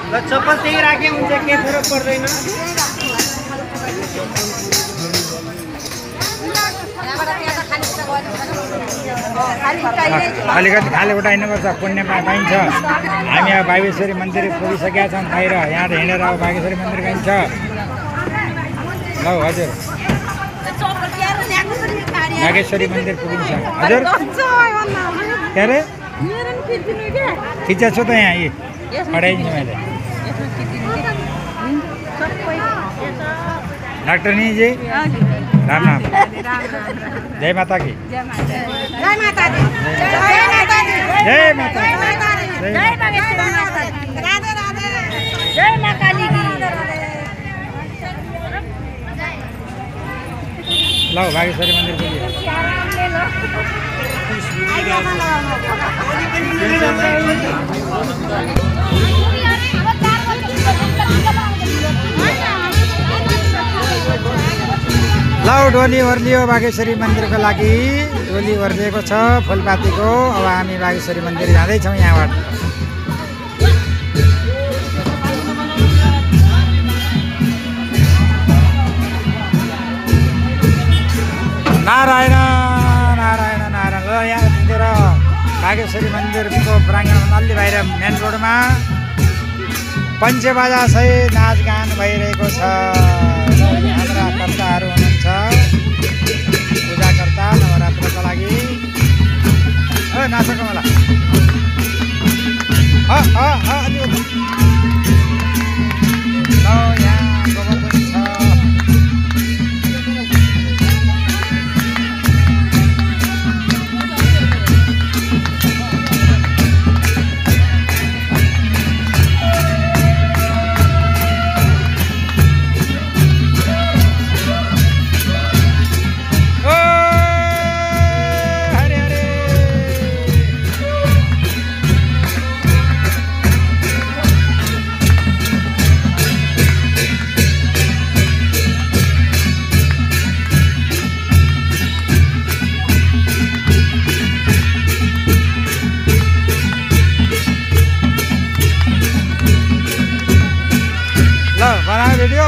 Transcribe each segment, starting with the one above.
चप्पल त्यही राखे हुन्छ के फरक पर्दैन अलिकति खाली उठा हिँड्नुपर्छ पुण्य पाइन्छ हामी अब बागेश्वरी मन्दिर पुगिसकेका छौँ बाहिर यहाँ हिँडेर अब बागेश्वरी मन्दिर गइन्छ ल हजुर बागेश्वरी मन्दिर पुगिन्छ हजुर के अरे खिचेको छु त यहाँ यी पढाइदिन्छु मैले डाक्टर निजी राम राम जय माता की जय माता दी जय माता दी जय माता जय बागेश्वरी माता राधे राधे जय मां काली की ल बागेश्वरी मन्दिर पुग्यो ल डोली ओर्लियो बागेश्वरी मन्दिरको लागि डोली ओर्लिएको छ फुलपातीको अब हामी बागेश्वरी मन्दिर जाँदैछौँ यहाँबाट नारायण नारायण नारायण ल यहाँतिर बागेश्वरी मन्दिरको प्राङ्गणमा अलि बाहिर मेन रोडमा पञ्चबाजा सहित नाचगान भइरहेको छ हाम्रा कर्ताहरू हुनुहुन्छ पूजाकर्ता नवरात्रको लागि नाचको होला अलिकति ल यहाँ गोबर पनि छ भिडियो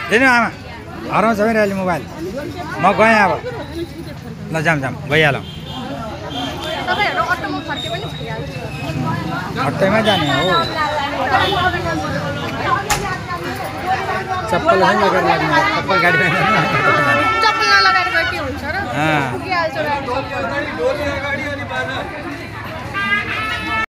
दिनु आमा हराउँछ मेरो अहिले मोबाइल म गएँ अब ल जाम गइहालौँ हट्टैमा जाने हो चप्पल लगेर लाग्ने चप्पल गाडीमा चप्पल नलगाएर के हुन्छ र अँ पुगिहाल्छ